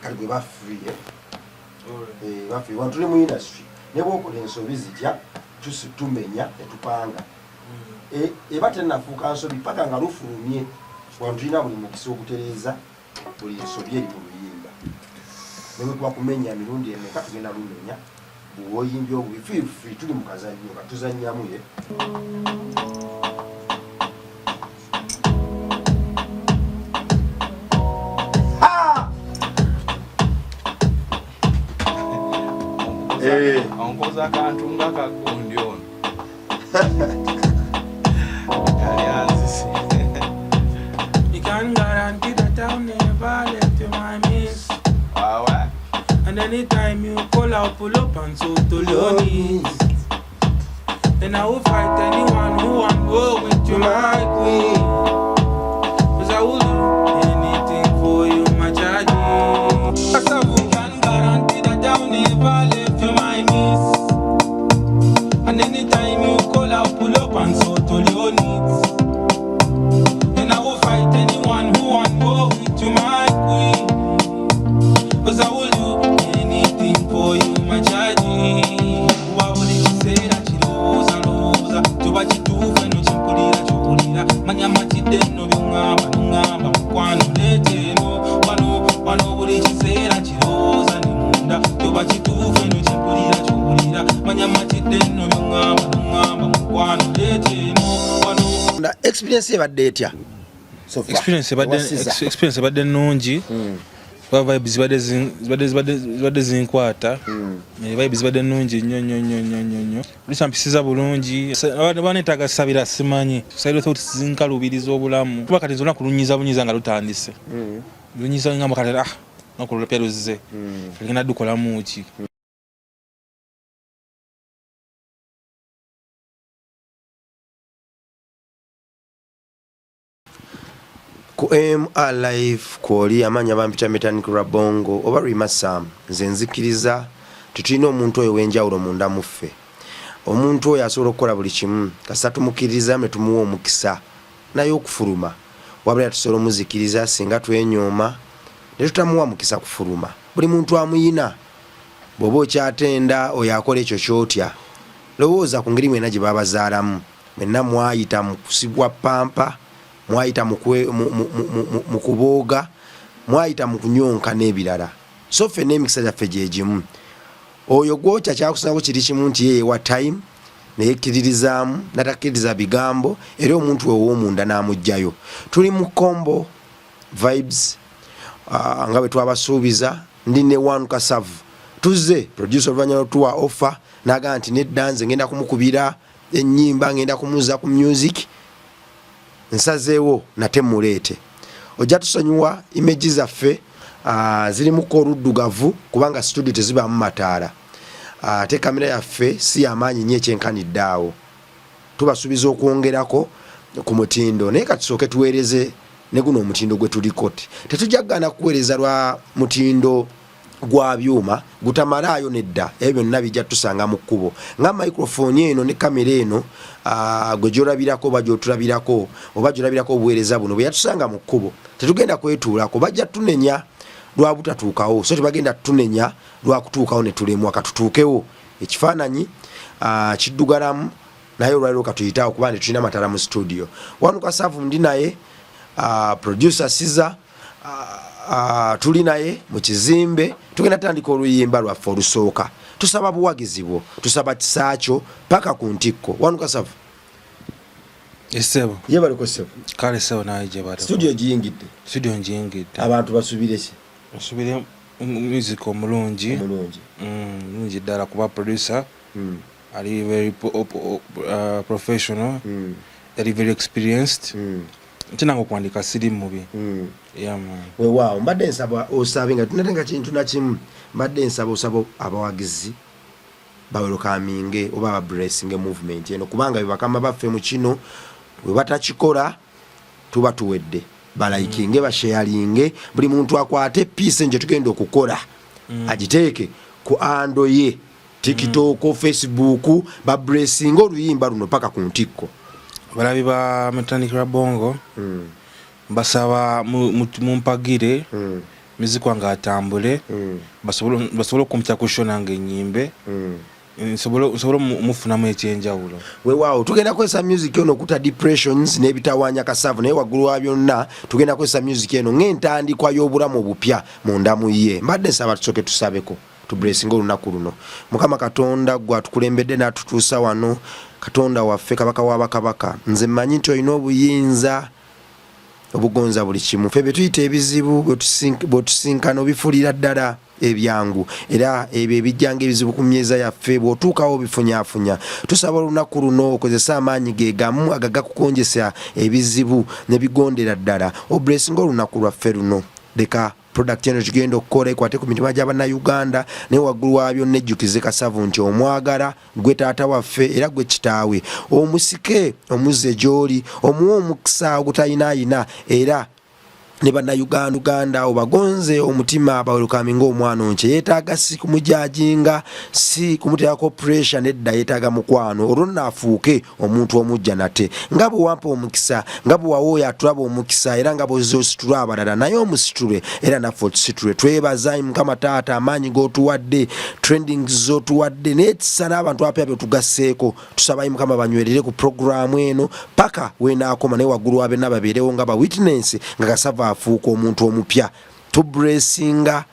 Kati gwe ba free, eh? Eh, ba free. Wano tuli mu industry, ne bwokola ensobi zitya, tumenya ne tupanga. Eba tennafuuka nsobi paka nga lufulumye. Wano tulina buli mukisa okutereeza buli nsobi eri mu luyimba, ne bwe kuba kumenya mirundi emeka, tugenda lumenya. Bw'oyimbye obubi, feel free, tuli mu kazannyo nga tuzannyamu ye. Ha! Eh. Onkoza akantu nga kagundi ono kali anzise. You can guarantee that I'll never let you my miss. Wawa. And anytime you call, I'll pull up and so to your knees. And I will fight anyone who want go with you, my queen. 'Cause I will do anything for you, my charge. You can guarantee that I'll never let you my miss. And anytime you call, I'll pull up and so to your needs. And I will fight anyone who want go with you, my queen. 'Cause I will do anything for you, my child. Kuba buli kiseera kirowooza, ndowooza tuba kituufu eno kimpulira kyowulira manya matidde nno byoŋŋamba noŋŋamba mukwano leeta eno wano wano. Buli kiseera kirowooza ne munda tuba kituufu eno kimpulira kyowulira manya matidde nno byoŋŋamba noŋŋamba mukwano leeta eno wano. Na experience ebadde etya so far? Experience ebadde Ewasiza. Experience ebadde nnungi kuba vibes zibadde zinkwata. Eh, vibes zibadde nnungi nnyo nnyo nnyo nnyo nnyo nnyo. Lusa mpisiza bulungi. Baneetaaga sabira, simanyi side thoughts zinkalubiriza obulamu kuba kati nze olunaku lunyiza bunyiza nga lutandise lunyiza ngamba kati, ah, lunaku lupya luzze, genda dukolamu ki? Ku MR Live kwoli amanya bampita Metanik Rabongo oba Rima Sam. Nze nzikiriza tetulina omuntu oyo ow'enjawulo munda mu ffe, omuntu oyo asobola okukola buli kimu kasita tumukkiririza ne tumuwa omukisa naye okufuluma. Wabula tusobola omuzikiriza singa twenyooma ne tutamuwa mukisa kufuluma. Buli muntu amuyina. Bw'oba okyatenda oyo akola ekyo kyotya, lowooza ku ngeri mwena gye babazaalamu. Mwenna mwayita mu kusibwa pampa, mwayita mu kubooga, mwayita mu kunyonka n'ebirala. So ffenna emikisa gyaffe gye gimu. Oyo gwokya kyakusangako kiri kimu nti ye yewa time neyekkiririzaamu natakkiriza bigambo, era omuntu we ow'omunda n'amuggyayo. Tuli mu Combo Vibes, nga bwe twabasuubiza. Ndi ne One Kasavu, tuzze producer oluvannyuma lwotuwa offer n'agamba nti nedda, nze ngenda kumukubira ennyimba, ngenda kumuza ku music, nsazeewo nate muleete. Ojja tusonyiwa image zaffe zirimuko oluddugavu kubanga studio tezibaamu mataala, ate kamera yaffe si yamaanyi nnyo ekyenkanidde awo. Tubasuubiza okwongerako ku mutindo, naye katusooke tuweereze ne guno omutindo gwe tuliko. Tetujja kugaana kuweereza lwa mutindo gwa byuma gutamalaayo nedda, ebyo byonna bijja tusanga mu kkubo nga microphone eno ne kamera eno, gwe gyolabirako oba gyotulabirako oba gyolabirako obuweereza buno bwe yatusanga mu kkubo. Tetugenda kwetuulako, bajja tunenya lwa butatuukawo, so tebagenda tunenya lwa kutuukawo ne tulemwa. Katutuukewo. Ekifaananyi kiddugalamu, naye olwaliro katuyitaawo kuba nti tulina matala mu studio. Wanu Kasavu ndi naye, producer Siza, tuli naye mu kizimbe. Tugenda tandika oluyimba lwaffe olusooka. Tusaba buwagizi bwo, tusaba kisaakyo paka ku ntikko. Wanu Kasavu. Esebo. Ye baliko sebo. Kale sebo, naye gye bali. Studio giyingidde? Studio ngiyingidde. Abantu basubire ki? Basubire music omulungi. Omulungi. Mulungi ddala kuba producer ali very professional, ali very experienced. Nti nange okuwandika siri mubi. Yeah, man. Weewaawo, mbadde nsaba osabe nga tunatenga kintu nakimu, mbadde nsaba osaba abawagizi bawelcominge oba bablessinge movement eno, kubanga be bakama baffe mu kino. Bwe batakikola tuba tuwedde. Balikinge, basharinge, buli muntu akwate piece nje tugenda okukola agiteeke ku handle ye, TikTok, Facebook, bablessinge oluyimba luno paka ku ntikko. Abalabi ba Metanik Rabongo, mbasaba mumpagire. Music wange atambule, basobole okumpita ku show nange enyimbe, nsobole omufunamu ekyenjawulo. Weewaawo, tugenda kukozesa music eno okuta depressions n'ebitawaanya Kasavu, naye waggulu wa byonna tugenda kukozesa music eno ng'entandikwa y'obulamu obupya mu ndamu ye. Mbadde nsaba tusooke tusabeko, tublessinga olunaku luno. Mukama Katonda, gwe atukulembedde n'atutuusa wano, Katonda waffe, Kabaka w'abakabaka, nze mmanyi nti olina obuyinza obugonza buli kimu. Ffe bye tuyita ebizibu bw'otusinkana obifuulira ddala ebyangu, era ebyo ebijjanga ebizibu ku myeza yaffe bw'otuukawo obifunyaafunya. Tusaba olunaku luno okozese amaanyi ge gamu agagakukonjesa ebizibu ne bigondera ddala, oblessinga olunaku lwaffe luno. Leka product eno tugenda okukola ekwate ku mitima gya Bannayuganda, naye waggulu wa byonna ejjukize Kasavu nti omwagala, gwe taata waffe era gwe kitaawe. Omusike omuzze gy'oli, omuwe omukisa ogutayinaayina, era ne Bannayuganda obagonze omutima, bawelcominga omwana ono. Kye yeetaaga si kumujudginga, si kumuteekako pressure, nedda, yeetaaga mukwano, olwo nno afuuke omuntu omujja nate. Nga bwe wampa omukisa, nga bwe wawa oyo atulaba omukisa, era nga bw'ozze ositula abalala, naye omusitule era naffe otusitule. Twebaza Mukama taata amaanyi g'otuwadde, trendings z'otuwadde, n'ekisa n'abantu abapya be tugasseeko. Tusaba Mukama banywerere ku puroguraamu eno paka weenaakoma, naye waggulu wa byonna babeerewo nga ba witness nga Kasava afuuka omuntu omupya. Tublessinga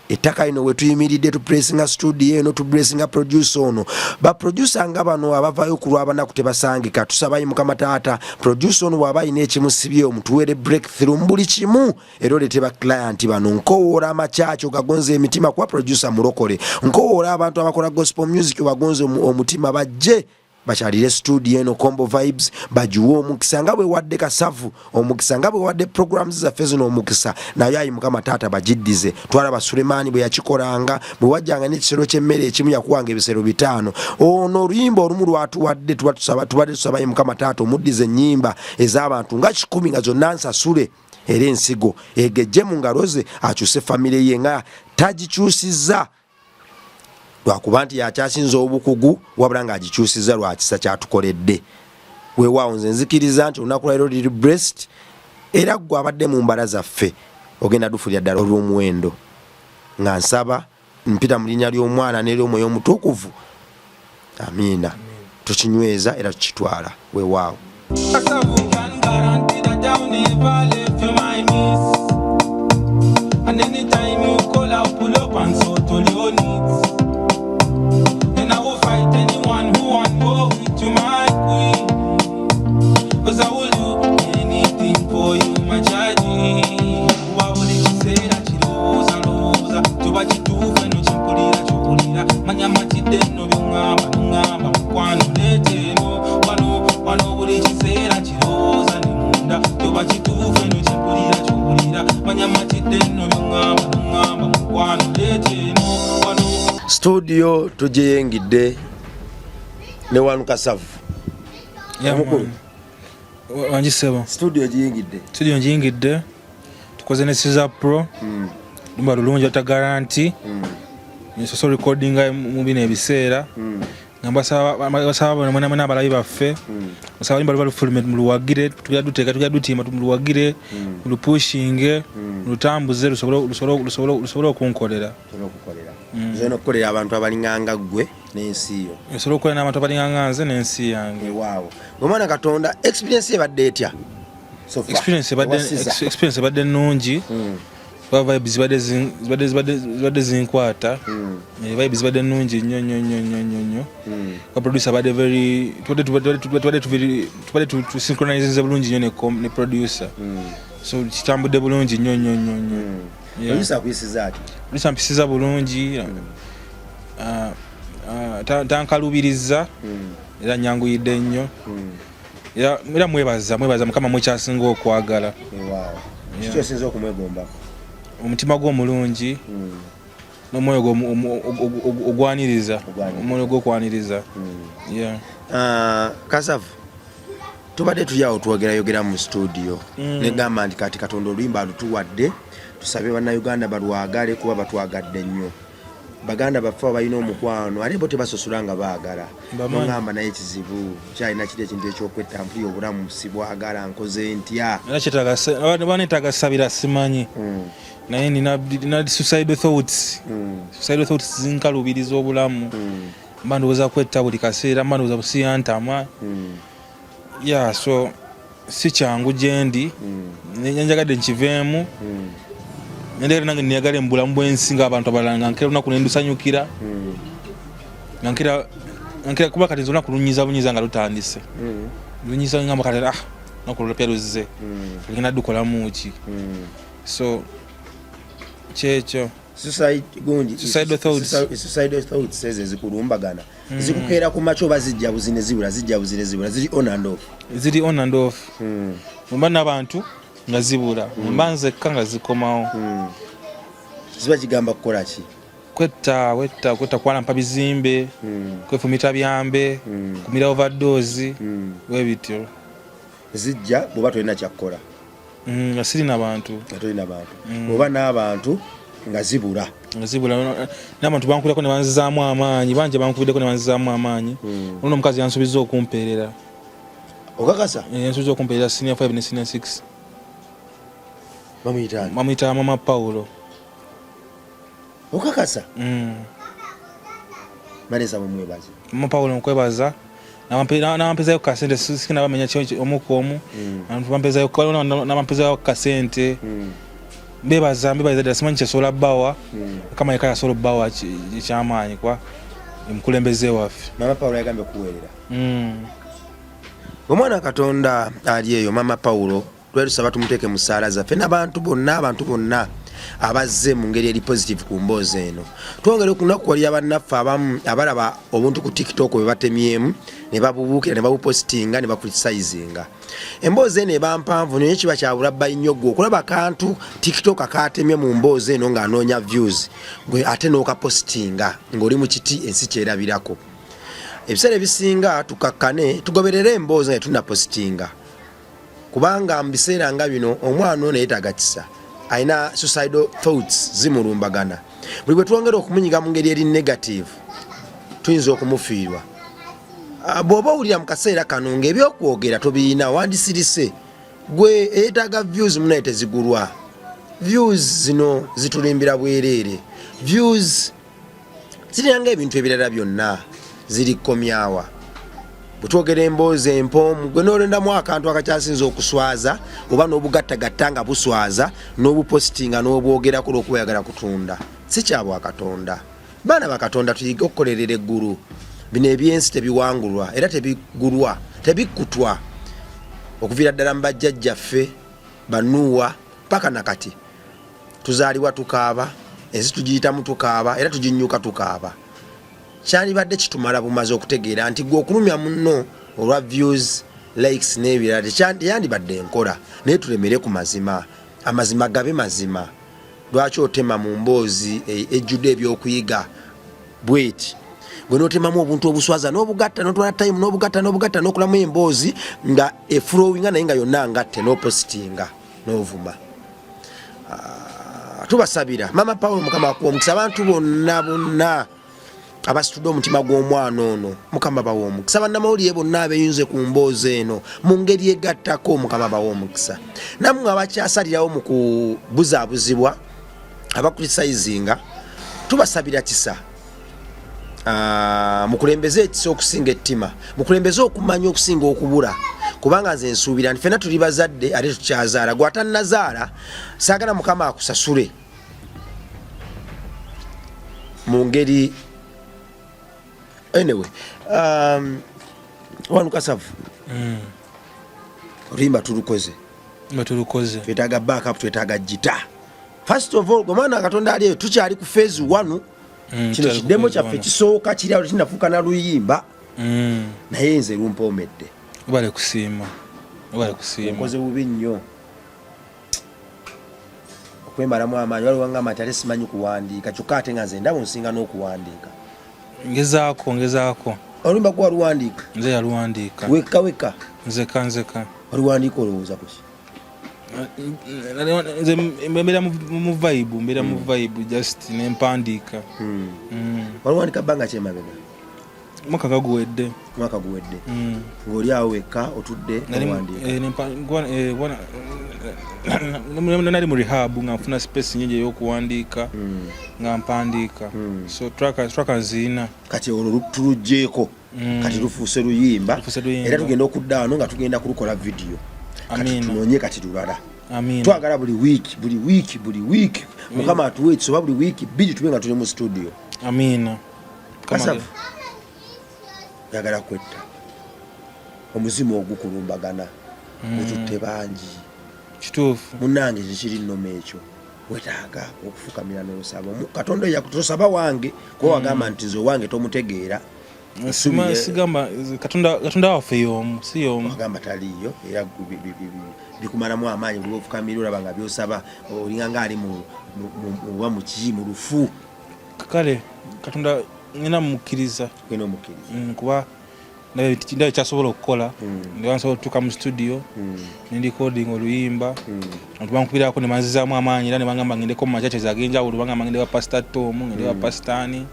ettaka lino we tuyimiridde, tublessinga studio eno, tublessinga producer ono. Baproducer nga bano abavaayo ku lw'abanaku tebasangika. Tusabayo Mukama taata, producer ono bw'aba alina ekimusibye omutuweere breakthrough mu buli kimu, era oleete ba client bano. Nkowoola amakyaki ogagonza emitima kuba producer mulokole. Nkowoola abantu abakola gospel music obagonze omutima, bajje bakyalire studio eno Combo Vibes, bagiwe omukisa nga bwe wadde Kasavu omukisa, nga bwe wadde programs zaffe zino omukisa. Naye ayi Mukama taata, bagiddize. Twalaba Sulemaani bwe yakikolanga, bwe wajjanga n'ekisero ky'emmere ekimu yakuwanga ebisero 5. Ono oluyimba olumu lwatuwadde, tubadde tusaba ayi Mukama taata omuddize ennyimba ez'abantu nga 100 nga zonna nsasule, era ensigo egejje mu ngalo ze akyuse famire ye nga tagikyusizza lwakuba nti yakyasinza obukugu, wabula ng'agikyusizza lwa kisa kyatukoledde. Weewaawo, nze nzikiriza nti olunaku lwaliro liri blessed, era ggwe abadde mu mbala zaffe ogenda dufulira ddala olw'omuwendo. Nga nsaba mpita mu linnya ly'Omwana n'ery'Omwoyo Omutukuvu, amiina. Tukinyweza era tukitwala. Weewaawo. Kasavu can guarantee that I'll never left you my miss. And anytime you call, I'll pull up and sort all your needs. And I will fight anyone who want go with you, my queen. 'Cause I will do anything for you, my child. Kuba buli kiseera kirowooza, ndowooza tuba kituufu eno kimpulira kyowulira manya matidde nno byoŋŋamba noŋŋamba mukwano leeta eno wano wano. Buli kiseera kirowooza ne munda tuba kituufu eno kimpulira kyowulira manya matidde nno byoŋŋamba noŋŋamba mukwano leeta eno wano. Studio tugiyingidde ne wanu Kasavu omukulu. Wangi ssebo. Studio giyingidde. Studio ngiyingidde, tukoze ne Caesar Pro, lumba lulungi ata guarantee nsoso recordinga mu bino ebiseera, nga basaba mwena mwena abalabi baffe, basaba limba luba lufulume muluwagire, tugenda duteeka, tugenda dutimba, muluwagire, mulupushinge, mulutambuze lusobole okunkolera. Osobola okukolera abantu abalinganga ggwe n'ensi yo. Nsobole okukolera n'abantu abalinganga nze n'ensi yange. Ewaawo, omwana Katonda, experience ebadde etya so far? Ewasiza. Experience ebadde nnungi kuba vibes zibadde zinkwata. Vibes zibadde nnungi nnyo nnyo nnyo nnyo nnyo nnyo. Kwa producer abadde very tubadde tusynchronizinze bulungi nnyo ne producer, so kitambudde bulungi nnyo nnyo nnyo nnyo. Yeah. Producer akuyisiza ati? Producer mpisiza bulungi. Tankalubiriza era nyanguyidde nnyo, era mwebaza Mukama mwekyasinga okwagala. Ewaawo, kiki osinza okumwegombako? Omutima gwe omulungi n'omwoyo gwe ogwaniriza. Ogwaniriza. Omwoyo gw'okwaniriza, yeah. Ah, Kasavu, tubadde tuli awo twogerayogera mu studio, negamba nti kati Katonda oluyimba alutuwadde, tusabe Bannayuganda balwagale kuba batwagadde nnyo. Baganda baffe abalina omukwano ate bo tebasosola nga baagala. Mbamanyi. Nongamba naye kizibu kyalina kiri ekintu ekyokwetta, mpulira obulamu sibwagala, nkoze ntya? Era kyetaaga banetaaga sabira, simanyi, naye nina suicidal thoughts. Suicidal thoughts zinkalubiriza obulamu. Mba ndowooza kwetta buli kaseera, mba ndowooza busiyantama. Yeah, so si kyangu gyendi. Njagadde nkiveemu, nendagala nange neyagale mu bulamu bwensi ngaabantu abalala, nga nkera olunaku nendusanyukira, nga nkera kuba kati nze olunaku lunyiza bunyiza nga lutandise, lunyiza ngamba kati, ah, lunaku lulapya luzze, ngenda dukolamu ki? So kyekyo. Suicide gundi. Suicidal thoughts. Suicidal thoughts ezo ezikulumbagana zikukeera ku makya oba zijja buzine zibula, zijja buzine zibula, ziri on and off? Ziri on and off. Mba n'abantu nga zibula, mba nzekka nga zikomawo. Ziba kigamba kukola ki? Kwetta, kwetta, kwetta, kwalampa bizimbe, kwefumita byambe, kumira overdose, webityo. Zijja bw'oba tolina kyakkola? Nga sirina bantu. Nga tolina bantu, oba n'abantu nga zibula? Nga zibula. N'abantu bankulirako ne banzizaamu amaanyi, bangi bankubiddeko ne banzizaamu amaanyi. Olwo omukazi yansuubiza okumpeerera. Okakasa? Eh, yansuubiza okumpeerera senior 5 ne senior 6. Bamuyitaani? Bamuyita Mama Paulo. Okakasa? Mm. Maleza bamwebaza. Mama Paulo nkwebaza. Nampezayo kasente, sinabamenya omu ku omu. Abantu bampezayo, nabampezayo kasente. Mbebaza, mbebaza ddala. Simanyi kyesobola bbawa. Mukama yekka yasobola obbawa ekyamaanyi kwa omukulembeze waffe. Mama Paulo yagambye okuweerera? Mm. Omwana Katonda ali eyo, Mama Paulo twali tusaba tumuteeke mu ssaala zaffe n'abantu bonna, abantu bonna abazze mu ngeri eri positive ku mboozi eno. Twongera okunakuwalira bannaffe abamu abalaba obuntu ku TikTok bwe batemyemu ne babubuukira ne babupositinga ne bacriticinga. Emboozi eno eba mpanvu, naye kiba kya bulabba nnyo gwe okulaba kantu TikTok akatemye mu mboozi eno ng'anoonya views, gwe ate n'okapositinga ng'oli mu kiti ensi kyerabirako. Ebiseera ebisinga tukakkane, tugoberere emboozi nga tetunnapositinga, kubanga mu biseera nga bino omwana ono yeetaaga kisa. Alina suicidal thoughts zimulumbagana. Buli bwe twongera okumunyiga mu ngeri eri negative, tuyinza okumufiirwa. Ah, bw'oba owulira mu kaseera kano ng'ebyokwogera tobirina, wandisirise. Gwe eyeetaaga views, munaye tezigulwa. Views zino zitulimbira bwereere. Views zirina ng'ebintu ebirala byonna, ziri komyawa. Bwe twogera emboozi empoomu, gwe n'olondamu akantu akakyasinza okuswaza oba n'obugattagatta nga buswaza n'obupositinga n'obwogerako olw'okuba oyagala kutunda, si kyabwa Katonda. Baana ba Katonda, tuyige okukolerera eggulu. Bino ebyensi tebiwangulwa era tebigulwa, tebikkutwa. Okuviira ddala mu bajjajjaffe banuuwa paka nakati, tuzaalibwa tukaaba, ensi tugiyitamu tukaaba, era tuginyuka tukaaba. Kyandibadde kitumala bumaze okutegeera nti gwe okulumya munno olwa views, likes n'ebirala teyandibadde enkola, naye tulemere ku mazima. Amazima gabe mazima. Lwaki otema mu mboozi ejjudde ebyokuyiga bweti, gwe n'otemamu obuntu obuswaza n'obugatta, n'otwala time n'obugatta n'obugatta n'okolamu emboozi nga eflowinga, naye nga yonna ngatte, n'opositinga n'ovuma? Ah, tubasabira Mama Paulo, Mukama akuwa omukisa. Abantu bonna bonna abasitudde omutima gw'omwana ono, Mukama bawa omukisa. Bannamawulire bonna abeyunze ku mboozi eno mu ngeri egattako, Mukama bawa omukisa. Nammwe abakyasalirawo mu kubuzaabuzibwa abakritisayizinga, tubasabira kisa. Ah, mukulembeze ekisa okusinga ettima, mukulembeze okumanya okusinga okubula, kubanga nze nsuubira nti fena tuli bazadde ate tukyazaala. Gwe atannazaala, saagala Mukama akusasule mu ngeri. Anyway, wanu kasavu. Oluyimba tulukoze. Nga tulukoze. Twetaaga backup, twetaaga gita. First of all, gwe mwana Katonda ali eyo, tukyali ku phase 1. Kino Tukyali ku kiddemo phase kyaffe one. kisooka kiri awo, tekinafuuka na luyimba. Naye nze lumpoomedde. Obale kusiima, obale kusiima. Nkoze bubi nnyo okwemalamu amaanyi. Waliwo ngamba nti ate simanyi kuwandiika, kyokka ate nga nze ndaba onsinga n'okuwandiika. Ngezaako, ngezaako. Oluyimba gwe waluwandiika? Nze yaluwandiika. Wekka wekka? Nzeka, nzeka. Oluwandiika olowooza kuki? Nze mbeera mu vibe, mbeera mu vibe just nempandiika. Waliwandika bbanga kyemabega? Mwaka nga guwedde. Mwaka guwedde. Ng'oli awo wekka otudde owandiika? Nali mu rehab nga nfuna space nyingi ey'okuwandiika, nga mpandiika, so track nziina. Kati olwo tulugjeeko, kati lufuuse luyimba. Lufuuse luyimba. Era tugenda okudda wano nga tugenda kulukola vidiyo. Kati Amiina. tunoonye kati lulala. Amiina. Twagala buli wiiki, buli wiiki, buli wiiki, Mukama atuwe ekisa, oba buli wiiki 2 tube nga tuli mu studio. Amiina. Kasavu, njagala kwetta omuzimu ogukulumbagana gututte bangi. Kituufu. Munange, kikiri nnoma ekyo, wetaaga okufukamira n'osaba Katonda oyo tosaba wange, kuba wagamba nti nze owange tomutegeera. Essubi Sigamba Katonda waffe y'omu, si y'omu? Wagamba taliiyo, era bikumalamu amaanyi buli ofukamira olaba nga byosaba olinga nga ali oba muki, mu lufu. Kale Katonda ngenda mumukkiriza. Genda omukkiriza. Kuba ndaba ekyasobola okukola, ndaba nsobola okutuuka mu studio ne recording oluyimba, abantu bankubirako ne banzizaamu amaanyi, era ne bangamba ngendeko mu ma churches ag'enjawulo, bangamba ngende wa Pastor Tom, ngende wa Pastor ani.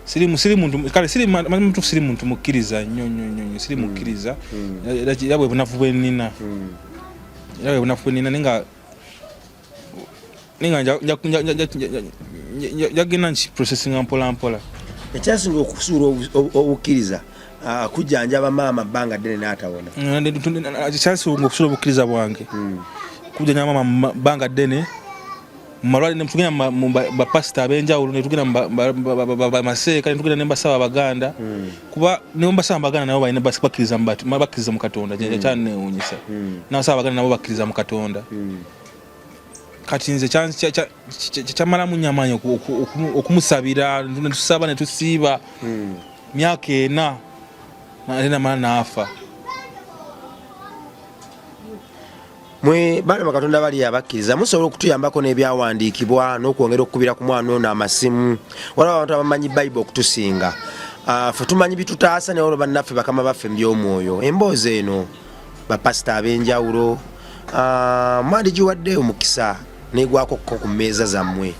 Siri muntu, kale siri mutuufu, siri muntu mukkiriza nnyo nnyo nnyo nnyo, siri mukkiriza. Era bwe bunafu bwe nnina, era bwe bunafu bwe nnina, naye nga njagenda nkiprocessinga mpola mpola. Ekyasinga okusuula obukkiriza, kujjanjaba maama bbanga ddene n'atawona. Kyasinga okusuula obukkiriza bwange kujjanjaba maama mu bbanga ddene mu malwaliro, ne tugenda mu bapasita ab'enjawulo, ne tugenda mu bamaseeka, ne tugenda ne mbasaba abaganda, kuba ne mbasaba abaganda nabo balina bakkiriza mu Katonda. Kyanneewuunyisa, n'abasaba abaganda nabo bakkiriza mu Katonda. Kati nze kyamalamu nnyo amaanyi okumusabira, ne tusaba ne tusiiba myaka 4, ate namala n'afa. Mwe baana bakatonda bali abakkiriza, musobola okutuyambako n'ebyawandiikibwa n'okwongera okukubira ku mwana ono amasimu. Waliwo abantu abamanyi Bayibuli okutusinga. Ffe tumanyi bitutaasa, naye olwo bannaffe bakama baffe mu by'omwoyo. Emboozi eno bapasita ab'enjawulo, mwandigiwadde omukisa negwako ko ku mmeeza zammwe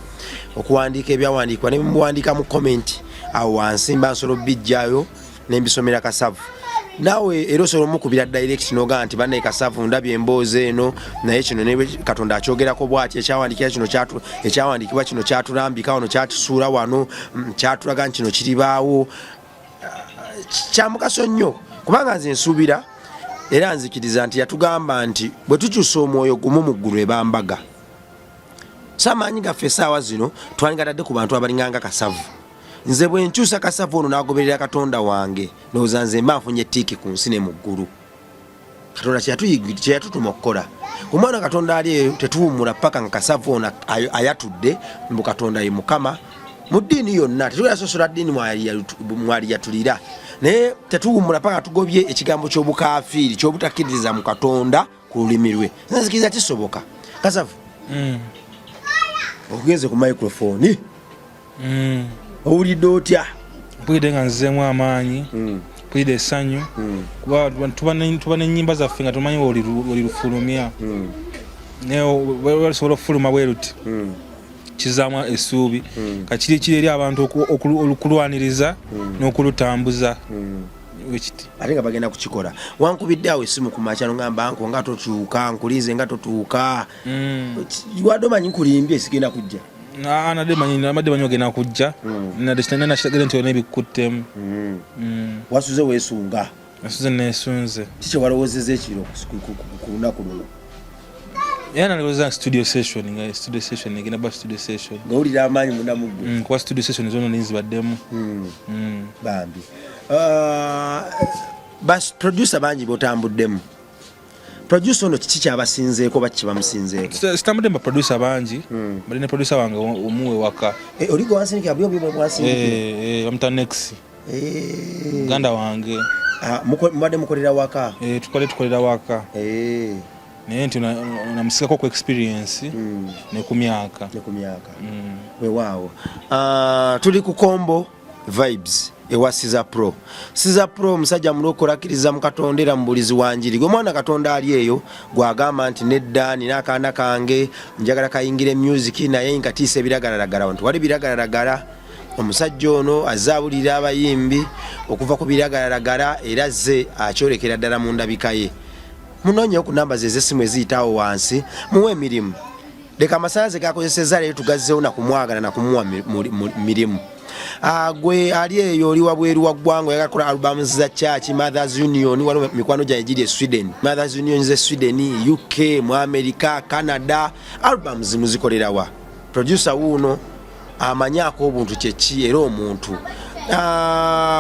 okuwandiika ebyawandiikibwa ne muwandiika mu comment awo wansi, mba nsobola obijjayo nembisomera Kasavu. Naawe era osobola omukubira direct nogaa nti bannaye Kasavu, ndabye emboozi eno, naye kino ne Katonda akyogerako bwati, ekyawandiikira kino ekyawandiikibwa kino kyatulambika wano, kyatusuula wano, kyatulaga nti kino kiribaawo. Kya mugaso nnyo, kubanga nze nsuubira era nzikiriza nti yatugamba nti bwe tukyusa omwoyo gumu mu ggulu ebambaga. So amaanyi gaffe essaawa zino twandigatadde ku bantu abalinganga Kasavu. Nze bwe nkyusa Kasavu ono n'agoberera Katonda wange, ndowooza nze mba nfunye tiiki ku nsi ne mu ggulu. Katonda kye yatutuma okukola ku mwana Katonda ali eyo, tetuwummula paka nga Kasavu ono ayatudde mbu Katonda ye Mukama mu ddiini yonna. Tetugenda sosola ddiini mwali yatulira, naye tetuwummula paka tugobye ekigambo ky'obukafiiri, ky'obutakkiririza mu Katonda ku lulimi lwe. Nzikiriza kisoboka. Kasavu, okugenze ku microphone, owulidde otya? Mpulidde nga nzizeemu amaanyi, mpulidde essanyu, kuba tuba n'ennyimba zaffe nga tumanyi oli lufulumya, naye lusobola okufuluma bwe luti, kizaamu essuubi. Kakiri kiri eri abantu okulwaniriza n'okulutambuza wekiti. Ate nga bagenda kukikola. Wankubidde awo essimu ku makya nogamba nko nga totuuka, nkulinze nga totuuka. Wadde omanyi nkulimbye, sigenda kujja. Nadde manyi, nabadde manyi ogenda kujja, nadde nakitegere nti olina ebikukuttemu. Wasuze weesunga? Nasuze neesunze. Kiki walowoozeza ekiro ku lunaku luno? Era nalowooza studio session, nga studio session egenda ba studio session. Ng'owulira amaanyi munda mu ggwe. Kuba studio session zonna ninzibaddemu. Bambi. Ba producer bangi botambuddemu, producer ono kiki kyabasinzeeko oba kiki bamusinzeeko? Sitambudde mu baproducer bangi, bali ne producer wange omuwe waka. Eh, oli gwe wansindikira buli omu bwansindikira? Bamuta Nex, muganda wange. Ah, mubadde mukolera waka? Eh, tukolera waka. Naye nti namusikako ku experience ne ku myaka. Ne ku myaka. Weewaawo. Ah, tuli ku Kombo Vibes. Ewa Siza Pro. Siza Pro omusajja mulokole, akkiriza mu Katonda era mubulizi wa njiri. Gwe mwana Katonda ali eyo gwagamba nti nedda, nina akaana kange njagala kayingire music naye nkatiisa ebiragalalagala, nti wali biragalalagala. Omusajja ono azze abulira abayimbi okuva ku biragalalagala era azze akyolekera ddala mu ndabika ye. Munoonyeyo ku namba ze ez'essimu eziyitaawo wansi, muwe emirimu. Leka amasannyalaze gakozesezza leero tugazzeewo nakumwagala nakumuwa mirimu. Gwe ali eyo oli wabweru wa ggwanga oyagala kukola albums za church, Mothers Union, waliwo mikwano gyange giri e Sweden, Mothers Union ze Sweden, UK, mu America, Canada, albums muzikolerawa? Producer wuuno amanyaako obuntu kyeki era omuntu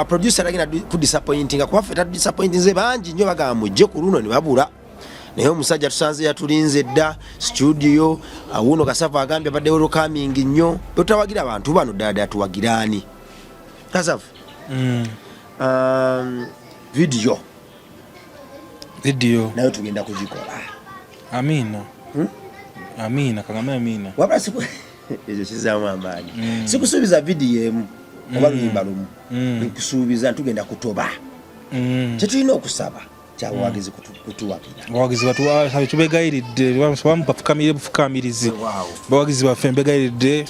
producer tagenda kudisappointinga kuba ffe tadisappointinze bangi nnyo, bagamba mujje ku luno ne babula. Naye omusajja tusanze yatulinze dda studio. Wuuno Kasavu agambye abadde welcoming nnyo. Bwetutawagira abantu bano ddala ddala tuwagiraani? Kasavu, video. Video. Nayo tugenda kugikola. Amina. Amina, kagambe amina. Wabula ekyo kizaamu amaanyi. Sikusuubiza vidiyo emu oba luyimba lumu. Nkusuubiza ntugenda kutoba. Kyetulina okusaba kyabawagizi kutuwagira. Abawagizi batuwasabe, tubegayiridde, bamu bafukamire bufukamirizi. Bawagizi baffe, mbegayiridde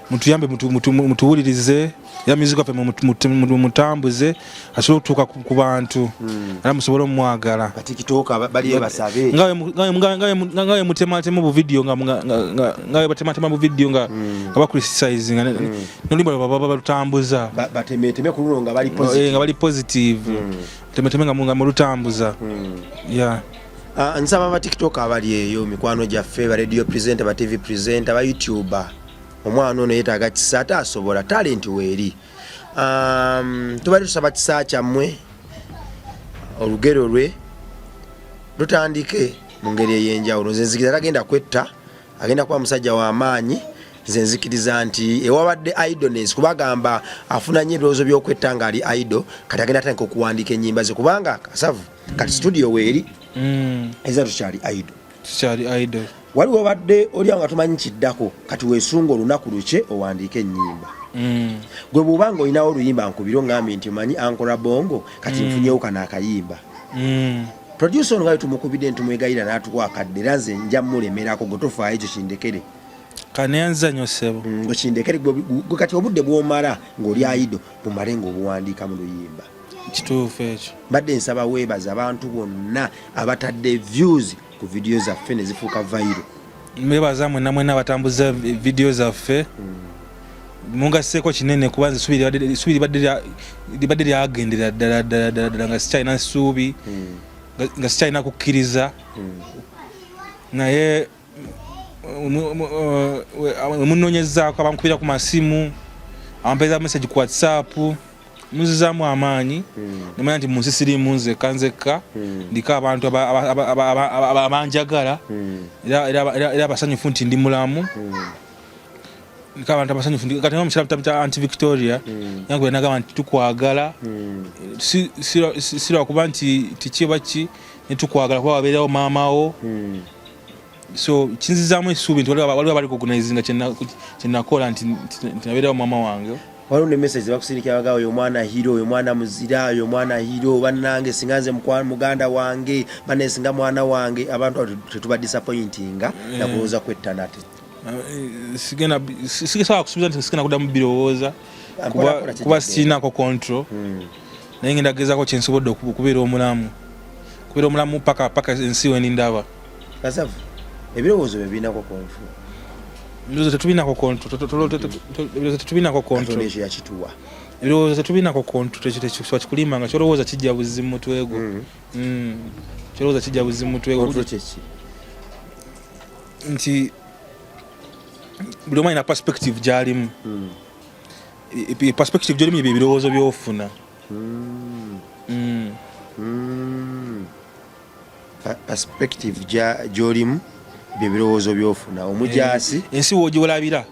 mutuyambe, mutuwulirize era music waffe mutambuze asobole okutuuka ku bantu era musobole omwagala. Batikitoka baliyo basabe. Nga bwe mutematema bu video, nga bwe batematema bu video nga bacriticizing n'oluyimba lwe baba balutambuza. Batemeteme ku luno nga bali positive. Nga bali positive, temeteme nga mulutambuza, yeah. Nsaba aba TikTok abali eyo, mikwano gyaffe, ba radio presenter, ba TV presenter, ba YouTuber, omwana ono yeetaaga kisa ate asobola, talent weeri. Tubadde tusaba kisa kyammwe, olugero lwe lutandike mu ngeri ey'enjawulo. Nze nzikiriza tagenda kwetta, agenda kuba musajja w'amaanyi. Nze nzikiriza nti ewabadde idleness, kubagamba afuna nnyo ebirowoozo by'okwetta ng'ali idle, kati agenda atandika okuwandiika ennyimba ze, kubanga Kasavu kati studio weeri. Eza tukyali idle. Tukyali idle. Waliwo obadde oli awo nga tumanyi kiddako, kati weesunga olunaku lukye owandiike ennyimba. Gwe bw'oba nga olinawo oluyimba, nkubire oŋŋambye nti omanyi Ankora Bongo, kati nfunyewo kano akayimba. Producer ono nga tumukubidde ntumwegayira n'atuwa akadde, era nze nja mulemerako. Gwe tofaayo, ekyo kindekere. Kaneyanza nnyo ssebo. Gwe kindekere. Gwe kati obudde bw'omala ng'oli idle bumale ng'obuwandiika mu luyimba. Kituufu ekyo. Mbadde nsaba weebaza abantu bonna abatadde views ku vidiyo zaffe ne zifuuka viral. Mwebaza mwenna mwenna abatambuza vidiyo zaffe, mungaseeko kinene, kuba nze essuubi libadde lyagendera ddala ddala ddala ddala nga sikyalina ssuubi, nga sikyalina kukkiriza, naye munoonyezaako, abankubira ku masimu, abampeeza message ku WhatsApp, muzizaamu amaanyi nemanya nti munsi sirimu nzekka nzekka, ndiko abantu abanjagala era abasanyufu nti ndi mulamu. Ndiko abantu abasanyufu kati omukyala tabita Auntie Victoria yankubira nagamba nti tukwagala, si lwakuba nti tiki oba ki, netukwagala kuba wabeerawo maama wo. So kinzizaamu essuubi nti waliwo abarecognizinga kyenakola nti nabeerawo maama wange. Waliwo ne message bakusindikira, bagamba oyo omwana hero, oyo omwana muzira, oyo omwana hero, bannange singa nze muganda wange, bannaye singa mwana wange. Abantu abo tetuba disappointinga nakulowooza kwetta nate. Sigenda, sisobola kusuubiza nti sigenda kuddamu birowooza kuba sirinako control, naye ngenda gezaako kyensobodde okubeera omulamu, kubeera omulamu paka ensi wenindaba. Kasavu, ebirowoozo bye birinako control? Ebirowoozo tetubinako control, ebirowoozo tetubinako control. Katonda ekyo yakituwa. Ebirowoozo tetubinako control, tekyo kikulimba nga kyolowooza kijja buzibu mu mutwe gwo. Kyolowooza kijja buzibu mu mutwe gwo. Control kyeki? Nti buli omu alina perspective gyalimu. Perspective gyolimu ebyo ebirowoozo byofuna. Perspective gyolimu bye birowoozo byofuna omujaasi. Ensi wogiwalabira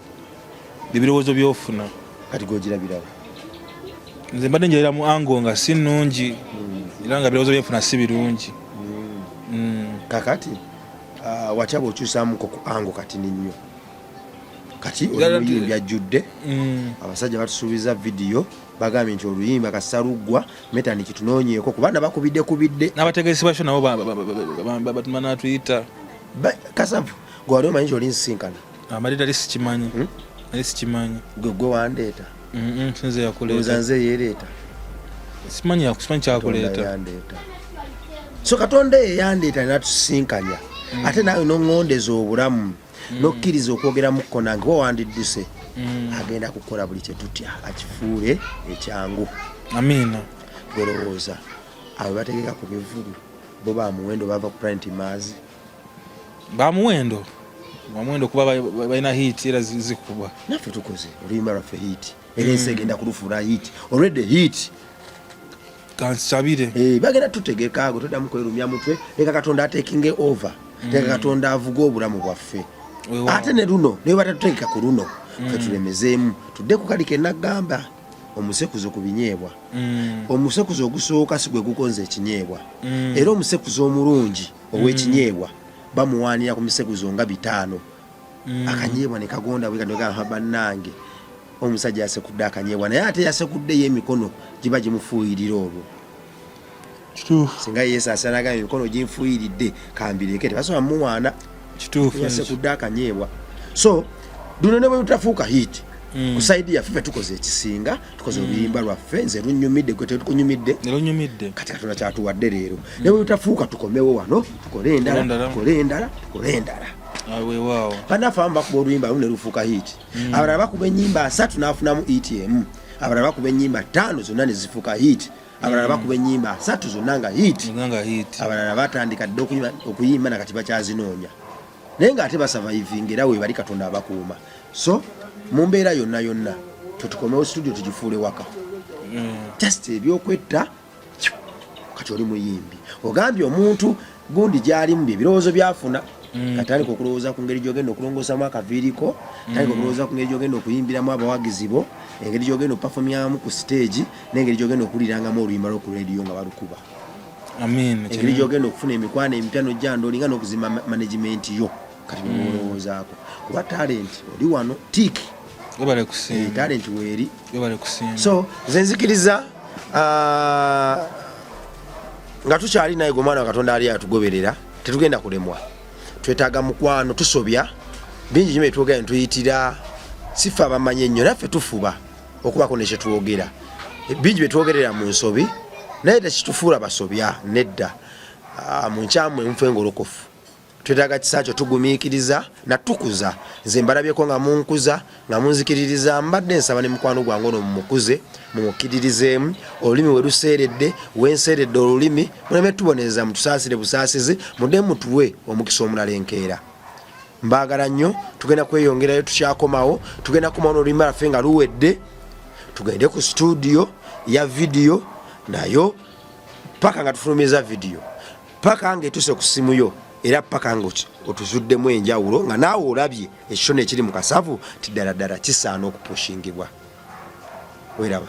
ebirowoozo byofuna. Kati gogirabirawo? Nze mbadde njalira mu angle nga si nnungi era nga ebirowoozo byenfuna si birungi. Kakati watya bw'okyusaamuko ku angle kati ninnyo? Kati oluyimbi ajjudde. Abasajja batusuubiza vidiyo, bagambye nti oluyimba kasaluggwa Metanik tunoonyeeko kubanga bakubidde kubidde. N'abategesi basho nabo banatuyita. Kasavu, gwe wali omanyi nti oli nsinkana? Amalira ali sikimanyi. Ali sikimanyi. Gwe wandeeta? Sinze Olowooza yakuleeta. Nze yeereeta? Simanyi simanyi Katonda kyakuleeta. yandeeta. So Katonda ye yandeeta natusinkanya, ate naawe noŋŋondeza obulamu, nokkiriza okwogeramuko nange wa wandidduse. Agenda kukola buli kyetutya akifuule ekyangu. Amiina. Golowooza abo bategeka ku bivulu bo bamuwendo bava ku Planet Mars? Bamuwendo, bamuwendo kuba balina hit era zikuba. Naffe tukoze oluyimba lwaffe hit, era ensi egenda kulufuula hit, already hit. Kansabire. Eh, bagenda tutegeka ago, toddamu kwerumya mutwe. Leka Katonda atekinge over, leka Katonda avuge obulamu bwaffe. Weewaawo. Ate ne luno naye batatutegeka ku luno, fe tulemezeemu tudde ku kali kenagamba omusekuzo ku binyeebwa. Omusekuzo ogusooka si gwe gukonza ekinyeebwa, era omusekuzo omulungi ow'ekinyeebwa bamuwaanira ku misekuzo nga 5, akanyeebwa ne kagonda bwe bannange omusajja yasekudde akanyeebwa, naye ate yasekuddeyo emikono giba gimufuuyirira olwo. Kituufu. Singa yesaasira nagamba emikono ginfuuyiridde kambireke, tebasobola muwaana. Kituufu ekyo. Yasekudde akanyeebwa. So luno ne bwe lutafuuka hit, ku side yaffe fe tukoze ekisinga, tukoze oluyimba lwaffe. Nze lunyumidde, gwe tetukunyumidde? Nelunyumidde. Kati Katonda kyatuwadde leero, ne bwe lutafuuka, tukomewo wano tukole endala. Endala. Tukole endala, tukole endala. Ah, weewaawo. Bannaffe abamu bakuba oluyimba lumu ne lufuuka hit, abalala bakuba ennyimba 30 n'afunamu hit emu, abalala bakuba ennyimba ttaano zonna ne zifuuka hit, abalala bakuba ennyimba 30 zonna nga hit, nga hit, abalala batandika dda okuyimba nakati bakyazinoonya, naye ng'ate basurvivinga era webali, Katonda abakuuma. So mu mbeera yonna yonna tetukomewo studio tugifuule waka. Just ebyokwetta, kati oli muyimbi, ogambye omuntu gundi gyalimu byebirowoozo byafuna, katandika okulowooza ku ngeri gyogenda okulongoosamu akaviiriko, tandika okulowooza ku ngeri gyogenda okuyimbiramu abawagizi bo, engeri gyogenda okupafomyamu ku stage, n'engeri gyogenda okuwulirangamu oluyimba lwo ku radio nga balukuba, Amin. engeri gyogenda okufuna emikwano emipya nojja ndolinga n'okuzimba management yo. Kati bwolowoozaako kuba talent oli wano tiiki. Webale kusiima. Talent weeri. Webale kusiima. So nze nzikiriza, nga tukyali naye gwe omwana wa Katonda ali atugoberera, tetugenda kulemwa. Twetaaga mukwano. Tusobya bingi nyo byetwogera netuyitira, sife abamanyi ennyo, naffe tufuba okubako nekyetwogera. Bingi byetwogerera mu nsobi, naye tekitufuula basobya nedda. Mu nkyamu emufe engolokofu twetaaga kisa kyo, tugumiikiriza natukuza. Nze mbalabyeko nga munkuza, nga munzikiririza. Mbadde nsaba ne mukwano gwange ono mumukuze, mumukkiririzeemu. Olulimi we luseeredde, wenseeredde olulimi, muleme tubonereza, mutusaasire busaasizi, mudde mutuwe omukisa omulala enkeera. Mbaagala nnyo. Tugenda kweyongerayo, tukyakomawo, tugenda kukomawo n'oluyimba lwaffe nga luwedde, tugende ku studio ya vidiyo nayo paka nga tufulumiza vidiyo, paka nga etuse ku simu yo, era paka nga otuzuddemu enjawulo, nga naawe olabye ekitone ekiri mu kasavu ti ddala ddala kisaana okupushingibwa. Weraba.